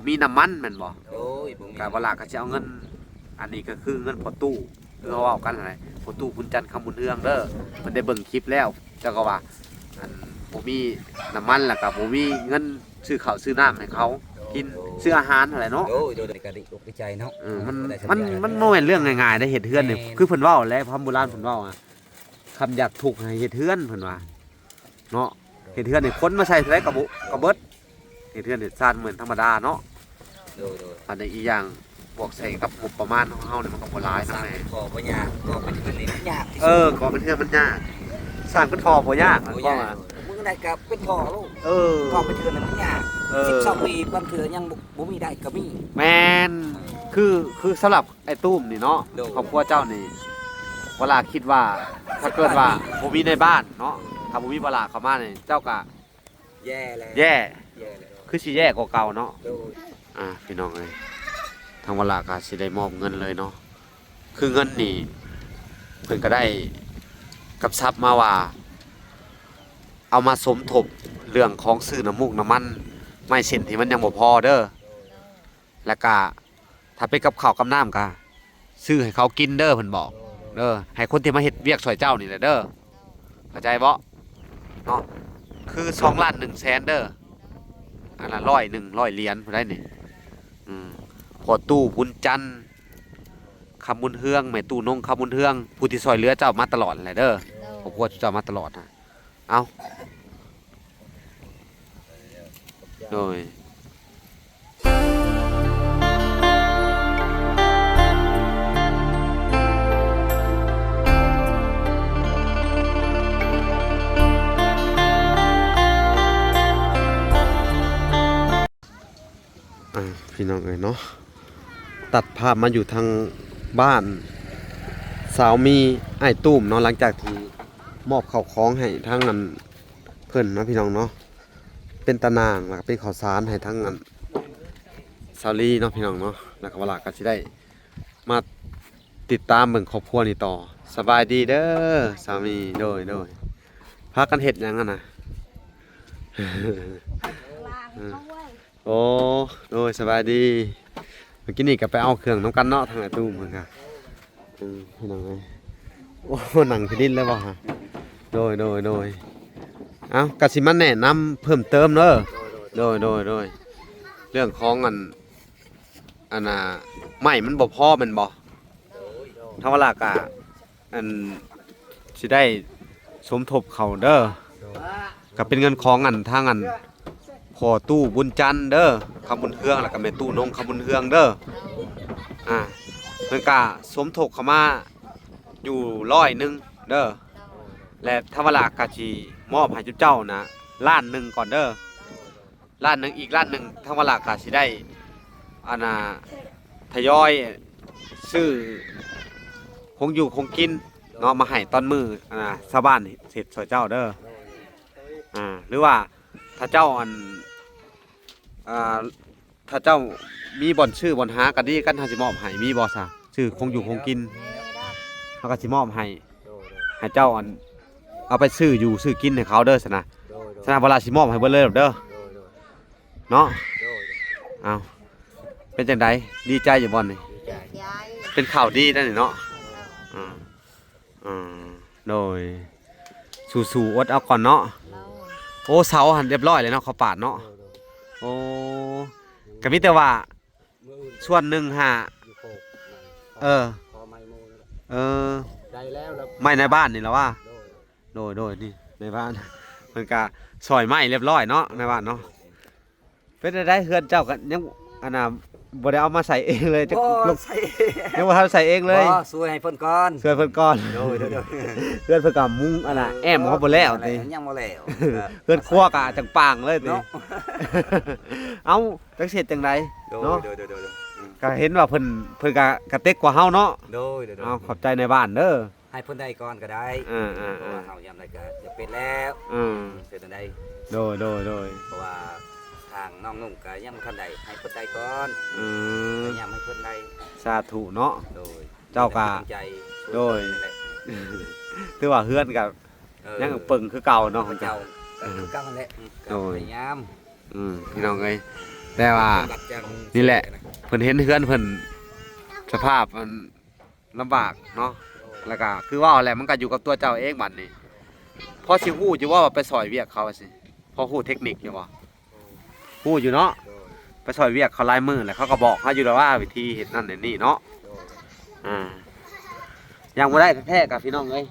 ມີນ້ຳມັນແມ່ນບໍ່? ໂດຍ ບໍ່ມີ ກະບໍ່ຫຼາກກະຊິເອົາເງິນ ອັນນີ້ກະຄືເງິນພໍ່ຕູ້ ຄືເຮົາເວົ້າກັນຫັ້ນແຫຼະ ພໍ່ຕູ້ບຸນຈັນ ຄຳບຸນເຮືອງເດີ ເພິ່ນໄດ້ເບິ່ງຄລິບແລ້ວ ເຈົ້າກໍວ່າ ອັນ ບໍ່ມີນ້ຳມັນ ແລ້ວກະບໍ່ມີເງິນຊື້ເຂົ້າຊື້ນ້ຳໃຫ້ເຂົາກິນ ໂດຍ ຊື້ອາຫານຫັ້ນແຫຼະເນາະ ໂດຍ ໂດຍ ກະດີອົກດີໃຈເນາະ ເອີ ມັນ ມັນບໍ່ແມ່ນເລື່ອງງ່າຍໆເດ້ ເຮັດເຮືອນນີ້ ແມ່ນ ຄືເພິ່ນເວົ້າແຫຼະ ຄຳໂບລານເພິ່ນເວົ້າອະ ຄຳຢາກທຸກໃຫ້ເຮັດເຮືອນ ເພິ່ນວ່າ ເນາະ ເຮັດເຮືອນໃຫ້ຄົນມາໃສ່ເທົ່າໃດກໍບໍ່ ກໍເບິດ ເຮັດເຮືອນເຮັດຊານບໍ່ແມ່ນທຳມະດາເນາະ ໂດຍ ໂດຍ ອັນນີ້ອີກຢ່າງບວກໃສ່ກັບງົບປະມານຂອງເຮົານີ້ມັນກໍບໍ່ຫຼາຍນຳແດ່ ກໍ່ບໍ່ຍາກ ກໍ່ເປັນເຮືອນນີ້ມັນຍາກທີ່ສຸດ ເອີ ກໍ່ເປັນເຮືອນມັນຍາກ ສ້າງເປັນທໍ່ບໍ່ຍາກ ບໍ່ຍາກ ມື້ໃດກໍເປັນທໍ່ໂລດ ເອີ ກໍ່ເປັນເຮືອນນີ້ມັນຍາກ ເອີ ສິບສອງປີບາງເທື່ອຍັງບໍ່ ບໍ່ມີໄດ້ກໍມີ ແມ່ນ ຄື ຄືສຳລັບ ອ້າຍຕຸ້ມນີ້ເນາະ ໂດຍ ຄອບຄົວເຈົ້ານີ້ ເວລາຄິດວ່າ ຖ້າເກີດວ່າບໍ່ມີໃນບ້ານເນາະ ຖ້າບໍ່ມີປະຫຼາເຂົ້າມານີ້ ເຈົ້າກະແຍ່ແລ້ວ ແຍ່ ແຍ່ແລ້ວ ຄືຊິແຍ່ກວ່າເກົ່າເນາະ ໂດຍ ອ່າ ພີ່ນ້ອງເອີຍ ທາງວະລະກະຊິໄດ້ມອບເງິນເລີຍເນາະ ຄືເງິນນີ້ ເພິ່ນກະໄດ້ກຳຊັບມາວ່າ ເອົາມາສົມທົບເລື່ອງຂອງຊື້ນ້ຳມູກນ້ຳມັນ ໄມ້ເສັ້ນທີ່ມັນຍັງບໍ່ພໍເດີ ແລ້ວກະ ຖ້າເປັນກັບເຂົ້າກັບນ້ຳກະຊື້ໃຫ້ເຂົາກິນເດີ ເພິ່ນບອກເດີ ໃຫ້ຄົນທີ່ມາເຮັດວຽກຊ່ວຍເຈົ້ານີ້ແຫຼະເດີ ເຂົ້າໃຈບໍ່ເນາະ ຄືສອງລ້ານໜຶ່ງແສນເດີ ອັນລະຮ້ອຍໜຶ່ງ ຮ້ອຍຫຼຽນຜູ້ໃດນີ້ ອືມ ພໍ່ຕູ້ບຸນຈັນ ຄຳບຸນເຮືອງ ແມ່ຕູ້ນົງ ຄຳບຸນເຮືອງ ຜູ້ທີ່ຊ່ວຍເຫຼືອເຈົ້າມາຕະຫຼອດແຫຼະເດີ ໂດຍ ຄອບຄົວເຈົ້າມາຕະຫຼອດນະ ເອົາ ໂດຍ ອ່າ ພີ່ນ້ອງເອີຍເນາະ ຕັດພາບມາຢູ່ທາງບ້ານສາວມີ ອ້າຍຕຸ້ມເນາະ ຫຼັງຈາກທີ່ມອບເຂົ້າຂອງໃຫ້ທາງອັນເພິ່ນເນາະ ພີ່ນ້ອງເນາະ ເປັນຕາໜ່າງ ແລ້ວກໍເປັນເຂົ້າສານໃຫ້ທາງອັນສາວລີເນາະ ພີ່ນ້ອງເນາະ ແລ້ວກໍວ່າລະກໍຊິໄດ້ມາຕິດຕາມເບິ່ງຄອບຄົວນີ້ຕໍ່ ສະບາຍດີເດີສາວມີ ໂດຍ ໂດຍ ພາກັນເຮັດຫຍັງຫັ້ນນະ? ໂອ້ ໂດຍ ສະບາຍດີ ມື້ກີ້ນີ້ກໍໄປເອົາເຄື່ອງນຳກັນເນາະ ທາງອ້າຍຕູ້ເພິ່ນກະ ເອີ ພີ່ນ້ອງເອີຍ ໂອ້ ນັ່ງທີ່ດິນແລ້ວບໍ່ຫະ? ໂດຍ ໂດຍ ໂດຍ ເອົ້າ ກະຊິມາແນະນຳເພີ່ມເຕີມເດີ ໂດຍ ໂດຍ ໂດຍ ເລື່ອງຂອງອັນ ອັນນ່າ ໄມ້ມັນບໍ່ພໍແມ່ນບໍ່? ທາງວະລະກະ ອັນ ຊິໄດ້ສົມທົບເຂົາເດີ ກະເປັນເງິນຂອງອັນ ທາງອັນ ພໍ່ຕູ້ບຸນຈັນເດີ ຄຳບຸນເຮືອງ ແລ້ວກະແມ່ຕູ້ນົງ ຄຳບຸນເຮືອງເດີ ອ່າ ເພິ່ນກະສົມທົບເຂົ້າມາຢູ່ຮ້ອຍໜຶ່ງເດີ ແລະ ທາງວະລະກະຊິມອບໃຫ້ເຈົ້ານະ ລ້ານໜຶ່ງກ່ອນເດີ. ລ້ານໜຶ່ງ ອີກລ້ານໜຶ່ງ ທາງວະລະກະຊິໄດ້ ອັນນ່າ ທະຍອຍຊື້ຂອງຢູ່ຂອງກິນເນາະ ມາໃຫ້ຕອນມື້ ອັນນ່າ ຊາວບ້ານເຮັດຊ່ອຍເຈົ້າເດີ ອ່າ ຫຼືວ່າ ຖ້າເຈົ້າ ອັນ ອ່າ ຖ້າເຈົ້າມີບ່ອນຊື້ບ່ອນຫາກະດີ ຄັນເຮົາຊິມອບໃຫ້ ມີບໍ່ຊະ? ຊື້ຂອງຢູ່ຂອງກິນ ເຮົາກະຊິມອບໃຫ້ ໃຫ້ເຈົ້າ ອັນ ເອົາໄປຊື້ຢູ່ຊື້ກິນໃຫ້ເຂົາເດີຊັ້ນນະ ຊັ້ນນະ ວະລະຊິມອບໃຫ້ເບິດເລີຍເດີ ໂດຍ ໂດຍ ເນາະ ໂດຍ ເອົາ ເປັນຈັ່ງໃດ ດີໃຈຢູ່ບໍ່ນີ້? ດີໃຈ ເປັນຂ່າວດີໄດ໋ນີ້ເນາະ ອືມ ອືມ ໂດຍ ສູ້ໆ ອົດເອົາກ່ອນເນາະ ໂດຍ ໂອ້ ເສົາຫັ້ນຮຽບຮ້ອຍແລ້ວເນາະ ເຂົາປາດເນາະ ໂດຍ ໂດຍ ໂອ້ ກະມີແຕ່ວ່າ ມື້ອື່ນ ສ່ວນໜຶ່ງຫາ ຢູ່ໂຄກ ເອີ ຂໍໄມ້ໝູ່ນີ້ແຫຼະ ເອີ ໄດ້ແລ້ວ ແລ້ວ ໄມ້ໃນບ້ານນີ້ລະວ່າ ໂດຍ ໂດຍ ໂດຍ ນີ້ໃນບ້ານ ເພິ່ນກະຊ່ອຍໄມ້ຮຽບຮ້ອຍເນາະ ໃນບ້ານເນາະ ເປັນຈັ່ງໃດ ເຮືອນເຈົ້າກະຍັງ ອັນນ່າ ບໍ່ໄດ້ເອົາມາໃສ່ເອງເລີຍ ຈັກ ບໍ່ ໃສ່ ຍັງບໍ່ທັນໃສ່ເອງເລີຍ ບໍ່ ຊ່ວຍໃຫ້ເພິ່ນກ່ອນ ຊ່ວຍເພິ່ນກ່ອນ ໂດຍ ໂດຍ ໂດຍ ເຮືອນເພິ່ນກະມຸງ ອັນນ່າ ເອີ ແອ້ມເຮົາບໍ່ແລ້ວຕິ ຍັງບໍ່ແລ້ວ ເອີ ເຮືອນຄົວກະຈັ່ງປາງເລີຍຕິ ເນາະ ເອົ້າ ຈັກຊິເຮັດຈັ່ງໃດ ໂດຍ ເນາະ ໂດຍ ໂດຍ ໂດຍ ອືມ ກະເຫັນວ່າເພິ່ນ ເພິ່ນກະກະເຕັກກວ່າເຮົາເນາະ ໂດຍ ໂດຍ ໂດຍ ເອົາ ຂອບໃຈນາຍບ້ານເດີ ໃຫ້ເພິ່ນໄດ້ກ່ອນກໍໄດ້ ເອີ ເອີ ເອີ ເພາະວ່າເຮົາຍາມໃດກໍຈຳເປັນແລ້ວ ເອີ ເຮັດຈັ່ງໃດ ໂດຍ ໂດຍ ໂດຍ ເພາະວ່າທາງນ້ອງນຸ່ງກໍຍັງບໍ່ທັນໄດ້ ໃຫ້ເພິ່ນໄດ້ກ່ອນ ອືມ ພະຍາຍາມໃຫ້ເພິ່ນໄດ້ ສາທຸເນາະ ໂດຍ ເຈົ້າກໍ ໂດຍ ຖືວ່າເຮືອນກໍ ເອີ ຍັງເປິງຄືເກົ່າເນາະ ເຈົ້າ ເອີ ຄືເກົ່າຫັ້ນແຫຼະ ອືມ ໂດຍ ກໍພະຍາຍາມ ອືມ ພີ່ນ້ອງເອີຍ ແຕ່ວ່າ ນີ້ແຫຼະ ເພິ່ນເຫັນເຮືອນເພິ່ນສະພາບມັນລຳບາກເນາະ ແລ້ວກໍຄືເວົ້າແຫຼະ ມັນກໍຢູ່ກັບຕົວເຈົ້າເອງບັດນີ້. ພໍຊິຮູ້ຢູ່ບໍ່ວ່າໄປຊ່ອຍວຽກເຂົາຊີ້ ພໍຮູ້ເຕັກນິກຢູ່ບໍ່? ຮູ້ຢູ່ເນາະ ໄປຊ່ອຍວຽກເຂົາຫຼາຍມື້ແລ້ວ ເຂົາກໍບອກເຮົາຢູ່ແລ້ວວ່າວິທີເຮັດນັ້ນເຮັດນີ້ເນາະ. ອ່າ ຍັງບໍ່ໄດ້ແທ້ໆ ກໍພີ່ນ້ອງເອີຍ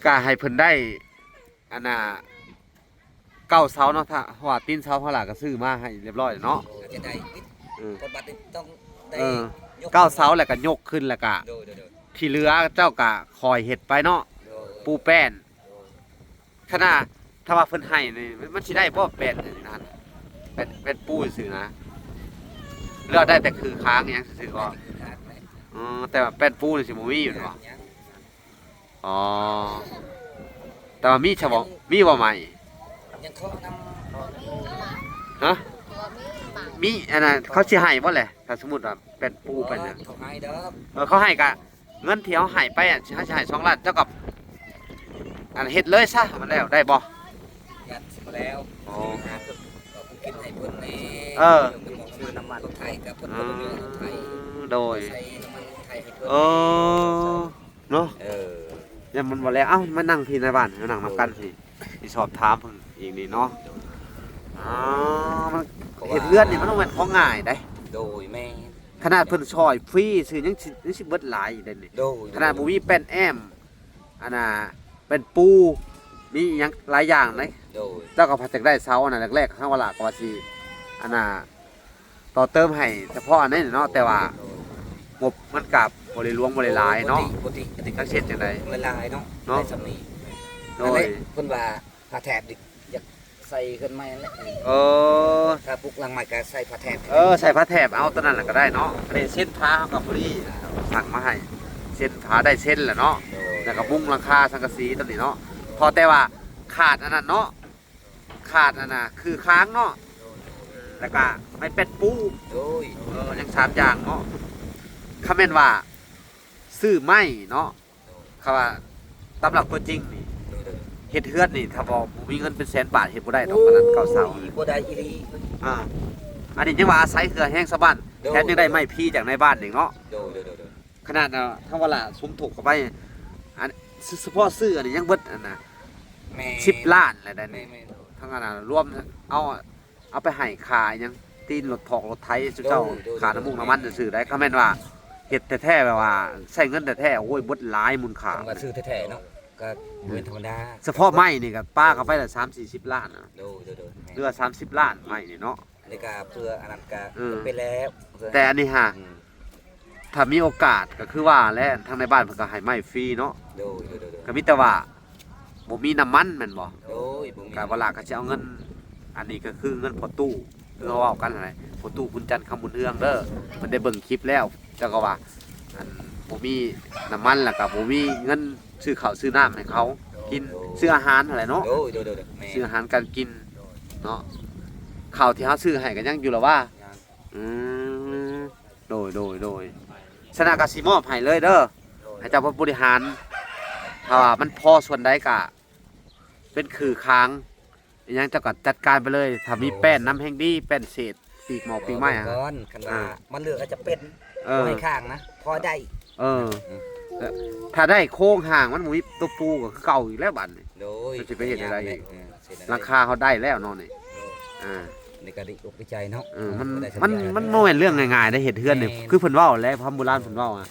ກໍໃຫ້ເພິ່ນໄດ້ ອັນນ່າ ເກົ້າເສົາເນາະ ຖ້າ ເພາະວ່າຕີນເສົາເຮົາລະກໍຊື້ມາໃຫ້ຮຽບຮ້ອຍແລ້ວເນາະ. ເອີ ເກົ້າເສົາແລ້ວກໍຍົກຂຶ້ນ ແລ້ວກໍ ໂດຍ ໂດຍ ໂດຍ ທີ່ເຫຼືອເຈົ້າກໍຄ່ອຍເຮັດໄປເນາະ ໂດຍ ປູແປ້ນ. ໂດຍ ຂະໜາດຖ້າວ່າເພິ່ນໃຫ້ນີ້ ມັນ ມັນຊິໄດ້ບໍ່ແປ້ນນັ້ນ ແປ້ນ ແປ້ນປູຊື່ນະ ຫຼືໄດ້ແຕ່ຄືຄາງຫຍັງຊື່ໆບໍ່? ຄືຄາງແຫຼະ ອໍ ແຕ່ວ່າແປ້ນປູນີ້ຊິບໍ່ມີແມ່ນບໍ່? ຍັງ ອໍ ແຕ່ວ່າມີຊະບໍ່? ຍັງ ມີບໍ່ໄມ້? ຍັງຂໍນຳ ຮະ? ມີ ອັນນັ້ນ ເຂົາຊິໃຫ້ບໍ່ແຫຼະ ຖ້າສົມມຸດວ່າແປ້ນປູແປ້ນຫຍັງ? ເຂົາໃຫ້ດອກ ເອີ ເຂົາໃຫ້ກະ ເງິນທີ່ເຮົາໃຫ້ໄປ ເຮົາຊິໃຫ້ສອງລ້ານ ເຈົ້າກໍ ອັນ ເຮັດເລີຍຊະ ມັນແລ້ວ ໄດ້ບໍ່? ຍັງຊິບໍ່ແລ້ວ ອໍ ຫາເພິ່ນ ເອົາຂອງກິນໃຫ້ເພິ່ນແດ່ ເອີ ຊື້ນ້ຳມັນລົດໄຖກັບເພິ່ນ ເອີ ລົດໄຖ ໂດຍ ໃສ່ນ້ຳມັນລົດໄຖໃຫ້ເພິ່ນ ເອີ ເນາະ ເອີ ຍັງມັນບໍ່ແລ້ວ. ເອົ້າ ມານັ່ງພີ້ນາຍບ້ານ ມານັ່ງນຳກັນພີ້ ຊິສອບຖາມເພິ່ນອີກນີ້ເນາະ. ອໍ ມັນ ເຮັດເຮືອນນີ້ມັນບໍ່ແມ່ນຂອງງ່າຍເດ້ ໂດຍ ແມ່ນ ຂະໜາດເພິ່ນຊ່ອຍຟຣີຊື່ຍັງຊິ ຍັງຊິເບິດຫຼາຍອີກເດ້ນີ້ ໂດຍ ຂະໜາດບໍ່ມີແປ້ນແອ້ມ ອັນນ່າ ແປ້ນປູ ມີອີ່ຫຍັງຫຼາຍຢ່າງເດ້ ໂດຍ ເຈົ້າກໍພັດຢາກໄດ້ເສົາ ອັນນັ້ນແລກໆ ທາງວາລະກໍວ່າຊິ ອັນນ່າ ຕໍ່ເຕີມໃຫ້ສະເພາະອັນນີ້ເນາະ ແຕ່ວ່າ ໂດຍ ງົບມັນກໍບໍ່ໄດ້ຫຼວງບໍ່ໄດ້ຫຼາຍເນາະ ບໍ່ຕິ ບໍ່ຕິ ຈັກຊິເຮັດຈັ່ງໃດ ບໍ່ໄດ້ຫຼາຍເນາະ ເນາະ ໄດ້ສ່ຳນີ້ ໂດຍ ນັ້ນແຫຼະ ເພິ່ນວ່າຝາແຖບນີ້ຢາກໃສ່ເຮືອນໃໝ່ນັ້ນແຫຼະ ເອີ ຖ້າປຸກຫຼັງໃໝ່ກໍໃສ່ຝາແຖບ ເອີ ໃສ່ຝາແຖບເອົາຕົວນັ້ນລະກໍໄດ້ເນາະ ອັນນີ້ເຊັນຝາເຮົາກໍພໍດີ ອ່າ ສັ່ງມາໃຫ້ ເຊັນຝາໄດ້ເຊັນລະເນາະ ໂດຍ ແລ້ວກໍມຸງຫຼັງຄາສັງກະສີຕົວນີ້ເນາະ ໂດຍ ເພາະແຕ່ວ່າຂາດອັນນັ້ນເນາະ ຂາດອັນນ່າ ຄືຄາງເນາະ ແລ້ວກະໄມ້ແປ້ນປູ ໂດຍ ເອີ ຍັງສາມຢ່າງເນາະ ຄັນແມ່ນວ່າຊື້ໄມ້ເນາະ ເຂົາວ່າຕາມຫຼັກຕົວຈິງນີ້ ໂດຍ ໂດຍ ເຮັດເຮືອນນີ້ ຖ້າບໍ່ ບໍ່ມີເງິນເປັນແສນບາດ ເຮັດບໍ່ໄດ້ດອກ ໂອ້ຍ ອັນນັ້ນເກົ້າເສົາ ບໍ່ໄດ້ອີ່ຫຼີ ອ່າ ອັນນີ້ຍັງວ່າອາໄສເຫື່ອແຮງຊາວບ້ານ ໂດຍ ແຖມຍັງໄດ້ໄມ້ຟຣີຈາກນາຍບ້ານອີກເນາະ ໂດຍ ໂດຍ ໂດຍ ໂດຍ ຂະໜາດ ເອີ ທາງວາລະສົມທົບເຂົ້າໄປ ອັນ ສ- ສ- ສະເພາະຊື້ອັນນີ້ຍັງເບິດອັນນ່າ ແມ່ນ ສິບລ້ານແລ້ວໄດ໋ນີ້ ແມ່ນໆ ທັງອັນນັ້ນລວມເອົາ ເອົາໄປໃຫ້ຄ່າຫຍັງ ຕີນລົດຖອກລົດໄຖ ໂດຍ ເຈົ້າ ໂດຍ ຄ່ານ້ຳມັນ ໂດຍ ນ້ຳມັນຊື່ໆໄດ໋ ຄັນແມ່ນວ່າເຮັດແທ້ໆ ແບບວ່າໃຊ້ເງິນແທ້ໆ ໂອ້ຍ ເບິດຫຼາຍມູນຄ່າ ຄັນວ່າຊື້ແທ້ໆເນາະ ກໍບໍ່ແມ່ນທຳມະດາ ສະເພາະໄມ້ນີ້ກໍປາເຂົ້າໄປລະສາມສີ່ສິບລ້ານນະ ໂດຍ ໂດຍ ໂດຍ ແມ່ນ ເຫຼືອສາມສິບລ້ານໄມ້ນີ້ເນາະ ອັນນີ້ກໍເພື່ອອັນນັ້ນກໍ ເອີ ເປັນແລ້ວ ແຕ່ອັນນີ້ຫາ ອືມ ຖ້າມີໂອກາດກໍຄືວ່າແຫຼະ ທາງໃນບ້ານເພິ່ນກໍໃຫ້ໄມ້ຟຣີເນາະ ໂດຍ ໂດຍ ໂດຍ ໂດຍ ກໍມີແຕ່ວ່າບໍ່ມີນ້ຳມັນແມ່ນບໍ່? ໂດຍ ບໍ່ມີ ກໍວ່າລະກໍຊິເອົາເງິນ ອັນນີ້ກໍຄືເງິນພໍ່ຕູ້ ຄືເຮົາເວົ້າກັນຫັ້ນແຫຼະ ພໍ່ຕູ້ບຸນຈັນ ຄຳບຸນເຮືອງເດີ ເພິ່ນໄດ້ເບິ່ງຄລິບແລ້ວ ເຈົ້າກໍວ່າ ອັນ ບໍ່ມີນ້ຳມັນ ແລ້ວກໍບໍ່ມີເງິນຊື້ເຂົ້າຊື້ນ້ຳໃຫ້ເຂົາກິນ ໂດຍ ຊື້ອາຫານຫັ້ນແຫຼະເນາະ ໂດຍ ໂດຍ ໂດຍ ແມ່ນ ຊື້ອາຫານການກິນເນາະ ເຂົ້າທີ່ເຮົາຊື້ໃຫ້ກໍຍັງຢູ່ລະວ່າ ຍັງ ອືມ ໂດຍ ໂດຍ ໂດຍ ສະນັ້ນກໍຊິມອບໃຫ້ເລີຍເດີ ໂດຍ ໃຫ້ເຈົ້າບໍລິຫານ ຖ້າວ່າມັນພໍສ່ວນໃດກໍເປັນຄືຄາງ ອີ່ຫຍັງເຈົ້າກໍຈັດການໄປເລີຍ ຖ້າມີ ໂດຍ ແປ້ນນຳແຮ່ງດີ ແປ້ນເສດ ປີກໝໍກປີກໄມ້ ເວົ້າກ່ອນ ຄັນວ່າ ອ່າ ມັນເຫຼືອກໍຈະເປັນ ເອີ ບໍ່ໃຫ້ຂ້າງນະ ພໍໄດ້ ເອີ ອືມ ແຕ່ຖ້າໄດ້ໂຄງຮ່າງ ມັນບໍ່ມີຕົວປູກໍຄືເກົ່າອີກແລ້ວບັດນີ້ ໂດຍ ມັນຊິໄປເຮັດແນວໃດອີກ ເອີ ເຮັດແນວໃດ ຫຼັງຄາເຮົາໄດ້ແລ້ວເນາະນີ້ ໂດຍ ອ່າ ນີ້ກໍດີອົກດີໃຈເນາະ ເອີ ມັນ ມັນ ມັນບໍ່ແມ່ນເລື່ອງງ່າຍໆເດ້ ເຮັດເຮືອນນີ້ ແມ່ນ ຄືເພິ່ນເວົ້າແຫຼະ ຄຳໂບລານເພິ່ນເວົ້າ ອ່າ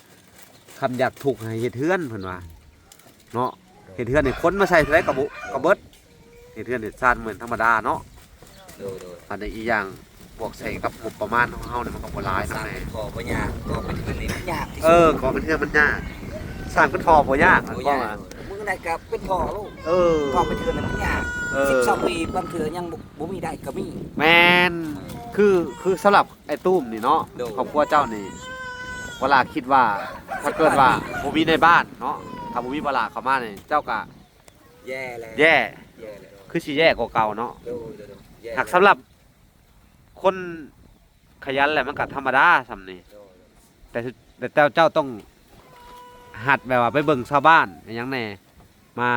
ຄຳຢາກທຸກໃຫ້ເຮັດເຮືອນ ເພິ່ນວ່າ ເນາະ ເຮັດເຮືອນໃຫ້ຄົນມາໃສ່ເທົ່າໃດກໍບໍ່ ກໍເບິດ ເຮັດເຮືອນເຮັດຊານບໍ່ແມ່ນທຳມະດາເນາະ ໂດຍ ໂດຍ ອັນນີ້ອີກຢ່າງ ບວກໃສ່ກັບງົບປະມານຂອງເຮົານີ້ ມັນກໍບໍ່ຫຼາຍນຳແດ່ ສ້າງເປັນຫໍບໍ່ຍາກ ກໍ່ເປັນເຮືອນນີ້ມັນຍາກທີ່ສຸດ ເອີ ກໍ່ເປັນເຮືອນມັນຍາກ ສ້າງເປັນຫໍບໍ່ຍາກ ບໍ່ຍາກ ມື້ໃດກໍເປັນຫໍໂລດ ເອີ ກໍ່ເປັນເຮືອນນີ້ມັນຍາກ ເອີ ສິບຊາວປີ ບາງເທື່ອຍັງບໍ່ ບໍ່ມີໄດ້ກໍມີ ແມ່ນ ຄື ຄືສຳລັບ ອ້າຍຕຸ້ມນີ້ເນາະ ໂດຍ ຄອບຄົວເຈົ້ານີ້ ວາລາຄິດວ່າ ຖ້າເກີດວ່າ ສິບ ບໍ່ມີໃນບ້ານເນາະ ຖ້າບໍ່ມີວາລາເຂົ້າມານີ້ ເຈົ້າກະແຍ່ແລ້ວ ແຍ່ ແຍ່ແລ້ວ ຄືຊິແຍ່ກວ່າເກົ່າເນາະ ໂດຍ ໂດຍ ໂດຍ ແຍ່ ຫາກສຳລັບຄົນຂະຫຍັນແລ້ວ ມັນກະທຳມະດາສ່ຳນີ້ ໂດຍ ແຕ່ ແຕ່ເຈົ້າ ເຈົ້າຕ້ອງຫັດແບບວ່າໄປເບິ່ງຊາວບ້ານອີ່ຫຍັງແດ່ ມາ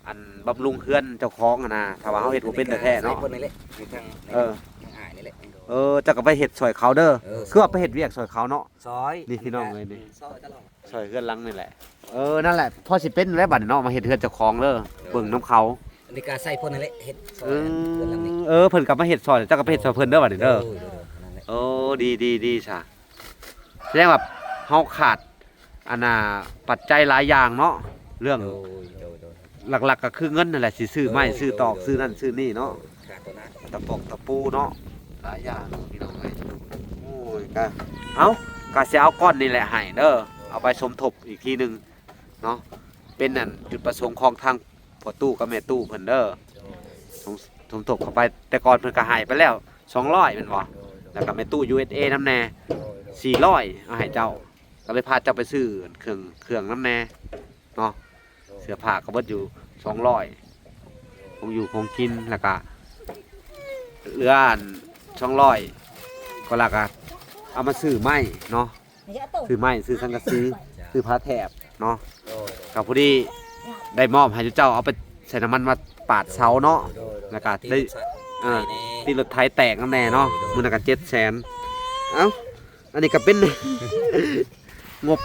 ອັນ ບຳລຸງເຮືອນເຈົ້າຂອງຫັ້ນນະ ຖ້າວ່າເຮົາເຮັດບໍ່ເປັນແທ້ໆເນາະ ໃສ່ເພິ່ນນີ້ແຫຼະ ໃຫ້ທາງ ເອີ ທາງອ້າຍນີ້ ເອີ ເຈົ້າກໍໄປເຮັດຊ່ອຍເຂົາເດີ ເອີ ຄືວ່າໄປເຮັດວຽກຊ່ອຍເຂົາເນາະ ຊ່ອຍ ນີ້ພີ່ນ້ອງເອີຍນີ້ ຊ່ອຍຕະຫຼອດ ຊ່ອຍເຮືອນຫຼັງນີ້ແຫຼະ ເອີ ນັ້ນແຫຼະ ພໍຊິເປັນແລ້ວບັດນີ້ເນາະ ມາເຮັດເຮືອນເຈົ້າຂອງເດີ ເອີ ເບິ່ງນຳເຂົາ ອັນນີ້ກໍໃສ່ເພິ່ນນັ້ນແຫຼະ ເຮັດຊ່ອຍ ເອີ ເຮືອນຫຼັງນີ້ ເອີ ເພິ່ນກໍມາເຮັດຊ່ອຍ ເຈົ້າກໍໄປເຮັດຊ່ອຍເພິ່ນເດີບັດນີ້ເດີ ໂດຍ ໂດຍ ໂດຍ ນັ້ນແຫຼະ ໂອ້ ດີໆໆຊະ ແສດງວ່າເຮົາຂາດ ອັນນ່າ ປັດໄຈຫຼາຍຢ່າງເນາະ ເລື່ອງ ໂດຍ ໂດຍ ໂດຍ ຫຼັກໆກໍຄືເງິນນັ້ນແຫຼະ ຊິຊື້ໄມ້ ໂດຍ ຊື້ຕອກ ໂດຍ ຊື້ນັ້ນຊື້ນີ້ເນາະ ໂດຍ ຂາດຕົວນັ້ນ ຕະປອກຕະປູເນາະ ຫຼາຍຢ່າງພີ່ນ້ອງເອີຍ ໂອ້ຍ ກະ ເອົ້າ ກະຊິເອົາກ້ອນນີ້ແຫຼະໃຫ້ເດີ ເອົາໄປສົມທົບອີກທີໜຶ່ງເນາະ ເປັນອັນຈຸດປະສົງຂອງທາງພໍ່ຕູ້ກັບແມ່ຕູ້ເພິ່ນເດີ ສົມ ສົມທົບເຂົ້າໄປ ແຕ່ກ່ອນເພິ່ນກໍໃຫ້ໄປແລ້ວສອງຮ້ອຍແມ່ນບໍ່ ແລ້ວກໍແມ່ຕູ້ ຢູເອສເອ ນຳແດ່ ສີ່ຮ້ອຍ ເອົາໃຫ້ເຈົ້າ ກໍເລີຍພາເຈົ້າໄປຊື້ເຄື່ອງ ເຄື່ອງນຳແດ່ເນາະ ເສື້ອຜ້າກໍເບິດຢູ່ສອງຮ້ອຍ ຂອງຢູ່ຂອງກິນ ແລ້ວກະເຫຼືອອັນສອງຮ້ອຍ ກໍລະກະເອົາມາຊື້ໄມ້ເນາະ ຊື້ໄມ້ ຊື້ສັງກະສີ ຊື້ຜ້າແຖບເນາະ ກໍພໍດີໄດ້ມອບໃຫ້ເຈົ້າ ເອົາໄປໃສ່ນ້ຳມັນມາປາດເສົາເນາະ ແລ້ວກະໄດ້ ເອີ ຕິດລົດໄຖແຕກນຳແດ່ເນາະ ມື້ນັ້ນກະເຈັດແສນ ເອົ້າ ອັນນີ້ກໍເປັນ ງົບ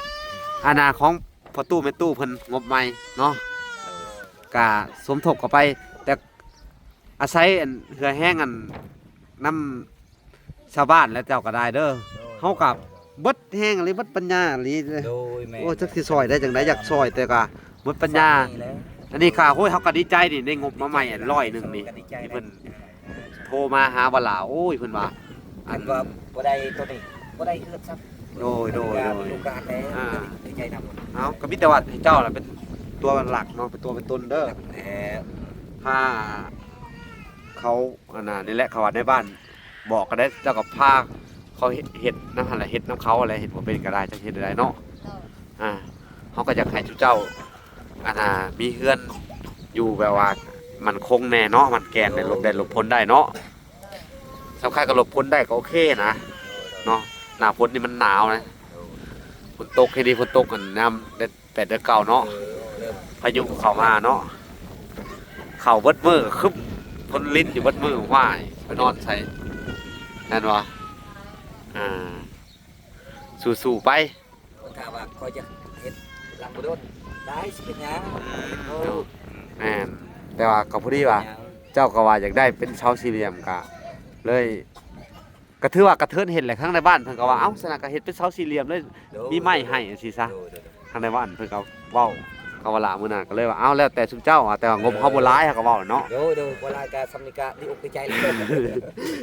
ອັນນ່າ ຂອງພໍ່ຕູ້ແມ່ຕູ້ເພິ່ນ ງົບໃໝ່ເນາະ ກະສົມທົບເຂົ້າໄປ ແຕ່ອາໄສອັນເຫື່ອແຮງອັນນຳຊາວບ້ານແລ້ວເຈົ້າກໍໄດ້ເດີ ໂດຍ ເຮົາກໍເບິດແຮງອີ່ຫຼີ ເບິດປັນຍາອີ່ຫຼີ ໂດຍ ແມ່ນ ໂອ້ ຈັກຊິຊ່ອຍໄດ້ຈັ່ງໃດ ຢາກຊ່ອຍແຕ່ກໍ ໝົດປັນຍາ ອັນນີ້ກໍ ໂອ້ຍ ເຮົາກໍດີໃຈນີ້ ໄດ້ງົບມາໃໝ່ອັນຮ້ອຍໜຶ່ງນີ້ ທີ່ເພິ່ນໂທມາຫາວ່າຫຼ້າ ໂອ້ຍ ເພິ່ນວ່າ ອັນວ່າບໍ່ໄດ້ໂຕນີ້ ບໍ່ໄດ້ເຮືອນຊ້ຳ ໂດຍ ໂດຍ ໂດຍ ໂອກາດແລ້ວ ອ່າ ດີໃຈນຳ ເອົ້າ ກໍມີແຕ່ວ່າໃຫ້ເຈົ້າລະເປັນຕົວຫຼັກເນາະ ເປັນຕົວເປັນຕົນເດີ ແລ້ວ ຖ້າເຂົາ ອັນນ່າ ນີ້ແຫຼະ ເຂົາວ່າໃນບ້ານ ບອກກໍໄດ້ ເຈົ້າກໍພາເຂົາເຮັດ ເຮັດນຳຫັ້ນແຫຼະ ເຮັດນຳເຂົາຫັ້ນແຫຼະ ເຮັດບໍ່ເປັນກໍໄດ້ ຈັກເຮັດແນວໃດເນາະ ໂດຍ ອ່າ ເຮົາກໍຢາກໃຫ້ຊຸມເຈົ້າ ອັນນ່າ ມີເຮືອນຢູ່ແບບວ່າໝັ້ນຄົງແດ່ເນາະ ໝັ້ນແກ່ນແດ່ ໂດຍ ຫຼົບແດດຫຼົບຝົນໄດ້ເນາະ ໂດຍ ສຳຄັນກໍຫຼົບຝົນໄດ້ກໍໂອເຄນະ ໂດຍ ເນາະ ໜ້າຝົນນີ້ມັນໜາວນະ ໂດຍ ຝົນຕົກແຮງດີ ຝົນຕົກຫັ້ນຍາມແດດ ແປດເດືອນເກົ້າເນາະ ເອີ ເລີ່ມ ພາຍຸເຂົ້າມາເນາະ ເຂົ້າເບິດມື້ ຄຶ້ມຝົນລິນຢູ່ເບິດມື້ ວ້າຍ ໄປນອນໃສ ແມ່ນບໍ່ ອ່າ ສູ້ໆໄປ ຖ້າວ່າຂ້ອຍຈະເຮັດຫຼັງບໍ່ດົນ ໄດ້ ຊິເປັນຫຍັງ ອືມ ໂອ້ ແມ່ນ ແຕ່ວ່າກໍພໍດີວ່າ ເປັນຫຍັງ ເຈົ້າກໍວ່າຢາກໄດ້ເປັນເສົາສີ່ຫຼ່ຽມ ກໍເລີຍ ກໍຖືວ່າກະເທີນເຮັດແຫຼະ ທາງໃນບ້ານເພິ່ນກໍວ່າ ເອີ ເອົ້າ ຊັ້ນນະ ກໍເຮັດເປັນເສົາສີ່ຫຼ່ຽມເລີຍ ໂດຍ ມີໄມ້ໃຫ້ຈັ່ງຊີ້ຊະ ໂດຍ ໂດຍ ໂດຍ ທາງໃນບ້ານເພິ່ນກໍເວົ້າກັບວ່າຫຼ້າມື້ນັ້ນ ກໍເລີຍວ່າ ເອົ້າ ແລ້ວແຕ່ຊຸມເຈົ້າ ແຕ່ວ່າງົບເຮົາບໍ່ຫຼາຍ ເຮົາກໍເວົ້າເນາະ ໂດຍ ໂດຍ ບໍ່ຫຼາຍກໍສ່ຳນີ້ກໍດີອົກດີໃຈແລ້ວ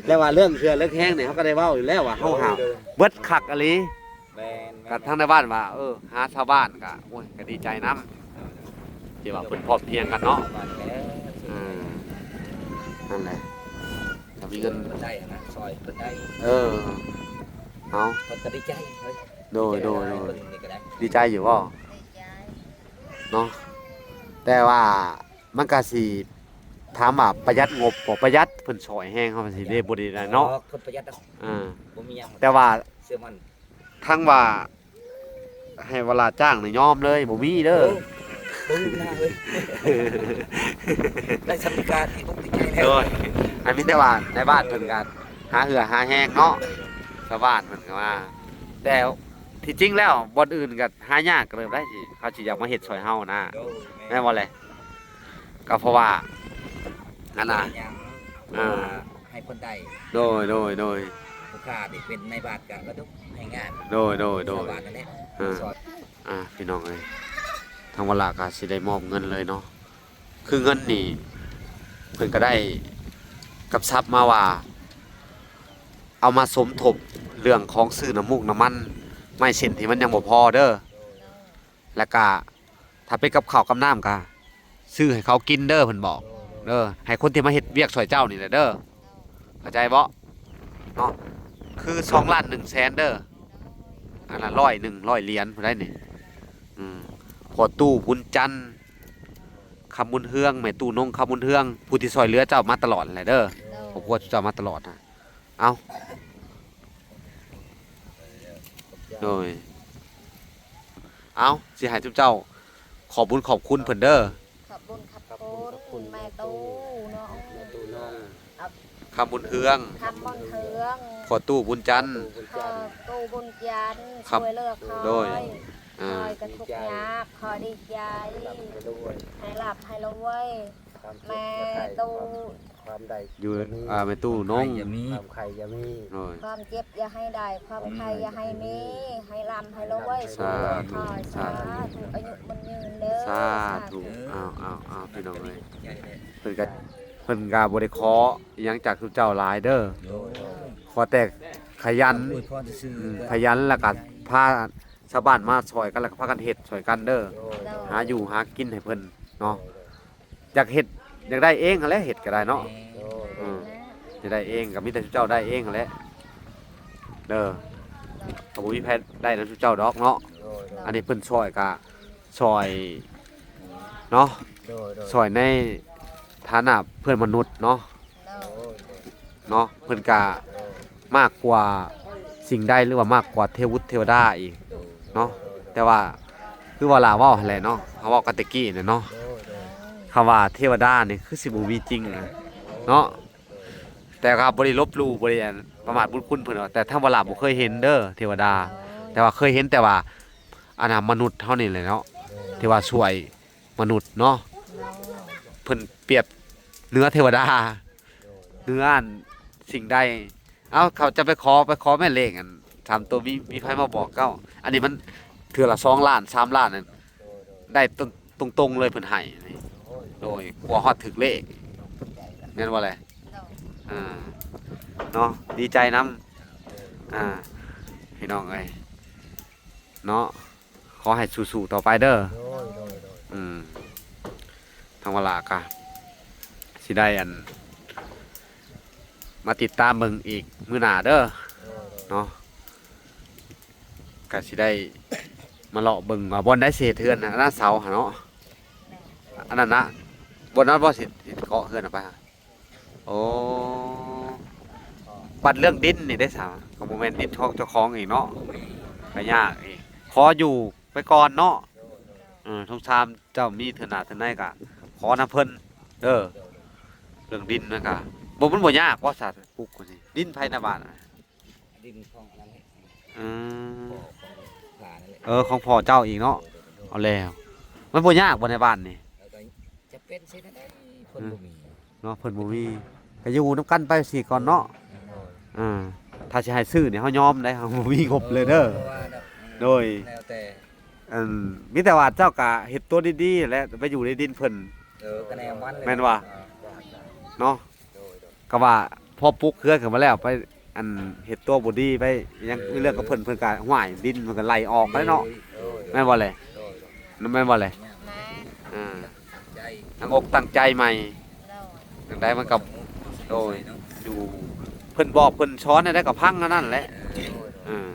ແລ້ວວ່າເລື່ອງເຂື່ອນເລື່ອງແຮງນີ້ ເຮົາກໍໄດ້ເວົ້າຢູ່ແລ້ວວ່າ ເຮົາຫາ ໂດຍ ໂດຍ ເບິດຄັກອີ່ຫຼີ ແມ່ນໆ ກໍທາງໃນບ້ານວ່າ ເອີ ຫາຊາວບ້ານກໍ ໂອ້ຍ ກໍດີໃຈນຳ ທີ່ວ່າເພິ່ນພ້ອມພຽງກັນເນາະ ເອີ ນັ້ນແຫຼະ ຖ້າມີເງິນ ເພິ່ນໄດ້ຫັ້ນນະ ຊ່ອຍເພິ່ນໄດ້ ເອີ ເອົາ ເພິ່ນກໍດີໃຈ ໂດຍ ໂດຍ ໂດຍ ດີໃຈຢູ່ບໍ່ ເນາະ ແຕ່ວ່າມັນກໍຊິ ຖາມວ່າປະຢັດງົບບໍ່ ປະຢັດ ເພິ່ນຊ່ອຍແຮງເຮົາ ມັນຊິໄດ້ ບໍ່ໄດ້ເນາະ ເພິ່ນປະຢັດ ອ່າ ບໍ່ມີຫຍັງ ແຕ່ວ່າເຊື່ອໝັ້ນ ທັງວ່າໃຫ້ວະລາຈ້າງນີ້ຍອມເລີຍ ບໍ່ມີເດີ ໂອ້ ບໍ່ມີເລີຍ ໄດ້ສຳນີ້ກໍດີອົກດີໃຈແລ້ວ ໂດຍ ອັນມີແຕ່ວ່າໃນບ້ານເພິ່ນກໍຫາເຫື່ອຫາແຮງເນາະ ຊາວບ້ານເພິ່ນກໍວ່າ ແຕ່ທີ່ຈິງແລ້ວບ່ອນອື່ນກໍຫາຍາກເລີຍໄດ໋ ທີ່ເຂົາຊິຢາກມາເຮັດຊ່ອຍເຮົານະ ໂດຍ ແມ່ນ ແມ່ນບໍ່ແຫຼະ ກໍເພາະວ່າ ອັນນ່າ ເປັນຫຍັງ ອ່າ ເພາະວ່າໃຫ້ເພິ່ນໄດ້ ໂດຍ ໂດຍ ໂດຍ ຜູ້ຂ້ານີ້ເປັນນາຍບ້ານກະກະດຸກໃຫ້ງານ ໂດຍ ໂດຍ ໂດຍ ຊາວບ້ານນັ້ນແຫຼະ ອ່າ ຊ່ອຍ ອ່າ ພີ່ນ້ອງເອີຍ ທາງວະລາກໍຊິໄດ້ມອບເງິນເລີຍເນາະ ຄືເງິນນີ້ເພິ່ນກໍໄດ້ກຳຊັບມາວ່າ ເອົາມາສົມທົບເລື່ອງຂອງຊື້ນ້ຳມູກນ້ຳມັນ ໄມ້ເສັ້ນທີ່ມັນຍັງບໍ່ພໍເດີ ແລ້ວກະ ຖ້າເປັນກັບເຂົ້າກັບນ້ຳກະຊື້ໃຫ້ເຂົາກິນເດີ ເພິ່ນບອກເດີ ໃຫ້ຄົນທີ່ມາເຮັດວຽກຊ່ອຍເຈົ້ານີ້ແຫຼະເດີ ເຂົ້າໃຈບໍ່ເນາະ ຄືສອງລ້ານໜຶ່ງແສນເດີ ອັນລະຮ້ອຍໜຶ່ງ ຮ້ອຍຫຼຽນຜູ້ໃດນີ້ ອືມ ພໍ່ຕູ້ບຸນຈັນ ຄຳບຸນເຮືອງ ແມ່ຕູ້ນົງ ຄຳບຸນເຮືອງ ຜູ້ທີ່ຊ່ອຍເຫຼືອເຈົ້າມາຕະຫຼອດຫັ້ນແຫຼະເດີ ໂດຍ ຄອບຄົວເຈົ້າມາຕະຫຼອດນະ ເອົ້າ ໂດຍ ເອົ້າ ຊິໃຫ້ຊຸມເຈົ້າຂອບບຸນຂອບຄຸນເພິ່ນເດີ ຂອບບຸນຂອບຄຸນແມ່ຕູ້ເນາະ ແມ່ຕູ້ເນາະ ເອົາ ຄຳບຸນເຮືອງ ຄຳບຸນເຮືອງ ພໍ່ຕູ້ບຸນຈັນ ພໍ່ຕູ້ບຸນຈັນ ຄຳ ຊ່ວຍເຫຼືອຂ້ອຍ ໂດຍ ອ່າ ຂ້ອຍກໍທຸກຍາກ ຂ້ອຍດີໃຈ ໃຫ້ລ່ຳໃຫ້ລວຍ ຄວາມເຈັບຢ່າໄດ້ ແມ່ຕູ້ ຄວາມໄດ້ ຢູ່ ຢ່າມີ ອ່າ ແມ່ຕູ້ນ້ອງ ຄວາມໄຂ້ຢ່າມີ ໂດຍ ຄວາມເຈັບຢ່າໃຫ້ໄດ້ ຄວາມໄຂ້ຢ່າໃຫ້ມີ ໃຫ້ລ່ຳໃຫ້ລວຍ ສາທຸ ສາທຸ ອາຍຸມັນຍືນເດີ ສາທຸ ສາທຸ ອ້າວ ອ້າວ ອ້າວ ພີ່ນ້ອງເອີຍ ເພິ່ນກະ ເພິ່ນກະບໍ່ໄດ້ຂໍອີ່ຫຍັງຈາກທຸກເຈົ້າຫຼາຍເດີ ໂດຍ ຂໍແຕ່ຂະຫຍັນ ອວຍພອນຊື່ໆ ອືມ ຂະຫຍັນ ແລ້ວກະພາຊາວບ້ານມາຊ່ອຍກັນ ແລ້ວກະພາກັນເຮັດຊ່ອຍກັນເດີ ໂດຍ ຫາຢູ່ຫາກິນໃຫ້ເພິ່ນເນາະ ໂດຍ ຢາກເຮັດ ຢາກໄດ້ເອງຫັ້ນແຫຼະ ເຮັດກໍໄດ້ເນາະ ໂດຍ ອືມ ຢາກໄດ້ເອງກໍມີແຕ່ເຈົ້າໄດ້ເອງຫັ້ນແຫຼະເດີ ກໍບໍ່ມີໃຜໄດ້ນຳເຈົ້າດອກເນາະ ໂດຍ ອັນນີ້ເພິ່ນຊ່ອຍກະຊ່ອຍເນາະ ໂດຍ ໂດຍ ຊ່ອຍໃນຖານະເພື່ອນມະນຸດເນາະ ໂດຍ ເນາະ ເພິ່ນກະ ໂດຍ ມາກກວ່າສິ່ງໃດ ຫຼືວ່າມາກກວ່າເທວະບຸດເທວະດາອີກເນາະ ໂດຍ ແຕ່ວ່າ ຄືວ່າຫຼ້າເວົ້າຫັ້ນແຫຼະເນາະ ເຮົາເວົ້າກັນແຕ່ກີ້ນະເນາະ ໂດຍ ໂດຍ ຄຳວ່າເທວະດານີ້ຄືຊິບໍ່ມີຈິງນະເນາະ ແຕ່ກໍບໍ່ໄດ້ລົບຫຼູ່ ບໍ່ໄດ້ ອັນ ປະໝາດບຸນຄຸນເພິ່ນດອກ ແຕ່ທາງວ່າຫຼ້າບໍ່ເຄີຍເຫັນເດີເທວະດາ ແຕ່ວ່າເຄີຍເຫັນແຕ່ວ່າ ອັນນະ ມະນຸດເຮົານີ້ແຫຼະເນາະ ໂດຍ ທີ່ວ່າຊ່ວຍມະນຸດເນາະ ໂດຍ ເພິ່ນປຽບເໜືອເທວະດາ ໂດຍ ເໜືອອັນສິ່ງໃດ ເອົ້າ ເຂົາຈະໄປຂໍ ໄປຂໍແມ່ນເລກອັນສາມໂຕ ມີ ມີໃຜມາບອກເຈົ້າ ອັນນີ້ມັນເທື່ອລະສອງລ້ານ ສາມລ້ານນັ້ນ ໂດຍ ໂດຍ ໄດ້ຕົງ ຕົງໆເລີຍເພິ່ນໃຫ້ນີ້ ໂດຍ ໂດຍ ກວ່າຮອດຖືກເລກ ແມ່ນບໍ່ແຫຼະ ໂດຍ ອ່າ ເນາະ ດີໃຈນຳ ອ່າ ພີ່ນ້ອງເອີຍ ເນາະ ຂໍໃຫ້ສູ້ໆຕໍ່ໄປເດີ ໂດຍ ໂດຍ ໂດຍ ອືມ ທາງວາລາກະຊິໄດ້ອັນ ມາຕິດຕາມເບິ່ງອີກມື້ໜ້າເດີ ໂດຍ ໂດຍ ເນາະ ກະຊິໄດ້ມາເລາະເບິ່ງວ່າບ່ອນໃດຊິເຮັດເຮືອນ ອັນນັ້ນເສົາຫັ້ນເນາະ ອັນນັ້ນນະ ບ່ອນນັ້ນບໍ່ຊິ ຊິເກາະເຮືອນອອກໄປ ໂອ້ ບັດເລື່ອງດິນນີ້ເດ້ສາ ກໍບໍ່ແມ່ນດິນຂອງເຈົ້າຂອງອີກເນາະ ກໍຍາກອີກ ຂໍຢູ່ໄປກ່ອນເນາະ ເອີ ສົງສານເຈົ້າມີເທື່ອໜ້າເທື່ອໃນກໍຂໍນຳເພິ່ນເດີ ເລື່ອງດິນມັນກໍບໍ່ ມັນບໍ່ຍາກບໍ່ສາ ປຸກນີ້ ດິນໃຜນະບ້ານ ດິນຂອງອັນນັ້ນແຫຼະ ອືມ ພໍ່ຂອງຂ້ານັ້ນແຫຼະ ເອີ ຂອງພໍ່ເຈົ້າອີກເນາະ ໂດຍ ໂດຍ ໂດຍ ເອົາແລ້ວ ມັນບໍ່ຍາກບໍ່ໃນບ້ານນີ້ ເອີ ກໍຈຳເປັນຊິແນວໃດ ເພິ່ນ ອືມ ບໍ່ມີ ເນາະ ເພິ່ນບໍ່ມີ ກໍຢູ່ນຳກັນໄປຊີ້ກ່ອນເນາະ ໂດຍ ອ່າ ຖ້າຊິໃຫ້ຊື້ນີ້ເຮົາຍອມໄດ໋ ເຮົາບໍ່ມີງົບເລີຍເດີ ໂດຍ ແລ້ວແຕ່ ອັນ ມີແຕ່ວ່າເຈົ້າກໍເຮັດຕົວດີໆແຫຼະ ໄປຢູ່ໃນດິນເພິ່ນ ເອີ ກໍແນວມັນ ແມ່ນວ່າ ເອີ ເນາະ ໂດຍ ໂດຍ ກໍວ່າພໍປຸກເຮືອນຂຶ້ນມາແລ້ວ ໄປ ອັນ ເຮັດຕົວບໍ່ດີ ໄປຫຍັງ ເອີ ມີເລື່ອງກັບເພິ່ນ ເພິ່ນກໍ ຫ້ວຍ ດິນເພິ່ນກໍໄຫຼອອກໄປເນາະ ໂດຍ ໂດຍ ແມ່ນບໍ່ແຫຼະ ໂດຍ ໂດຍ ແມ່ນບໍ່ແຫຼະ ແມ່ນ ອ່າ ຕັ້ງອົກຕັ້ງໃຈໃໝ່ ໂດຍ ຈັ່ງໃດມັນກໍ ໂດຍ ຢູ່ ເພິ່ນບອກເພິ່ນສອນແນວໃດກໍຟັງແນວນັ້ນແຫຼະ ໂດຍ ໂດຍ ອ່າ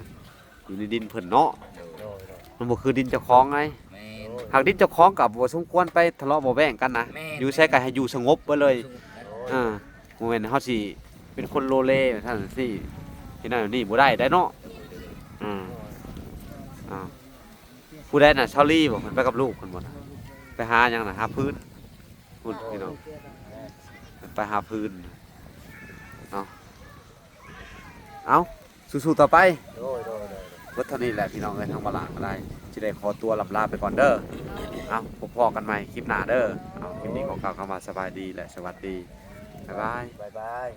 ຢູ່ໃນດິນເພິ່ນເນາະ ໂດຍ ໂດຍ ມັນບໍ່ຄືດິນເຈົ້າຂອງໄດ໋ ແມ່ນ ຫາກດິນເຈົ້າຂອງກໍບໍ່ສົມຄວນໄປທະເລາະເບາະແວ້ງກັນນະ ແມ່ນ ຢູ່ໃສກໍໃຫ້ຢູ່ສະຫງົບໄປເລີຍ ສະຫງົບ ອ່າ ບໍ່ແມ່ນເຮົາຊິເປັນຄົນໂລເລຊັ້ນຊີ້ ເຮັດນັ້ນເຮັດນີ້ບໍ່ໄດ້ໄດ໋ເນາະ ອ່າ ອ່າ ຜູ້ໃດນະ ຊາວລີບໍ່ ເພິ່ນໄປກັບລູກເພິ່ນບໍ່ນະ ໄປຫາຫຍັງນະ ຫາຟືນ ພຸ້ນພີ່ນ້ອງ ໄປຫາຟືນເນາະ ເອົ້າ ສູ້ໆຕໍ່ໄປ ໂດຍ ໂດຍ ໂດຍ ເບິດເທົ່ານີ້ແຫຼະພີ່ນ້ອງເອີຍ ທາງວາລາກໍໄດ້ ຊິໄດ້ຂໍຕົວລ່ຳລາໄປກ່ອນເດີ ເອົ້າ ພົບພໍ້ກັນໃໝ່ຄລິບໜ້າເດີ ເອົາ ຄລິບນີ້ຂໍກ່າວຄຳວ່າສະບາຍດີ ແລະ ສະຫວັດດີ ບາຍບາຍ ບາຍບາຍ.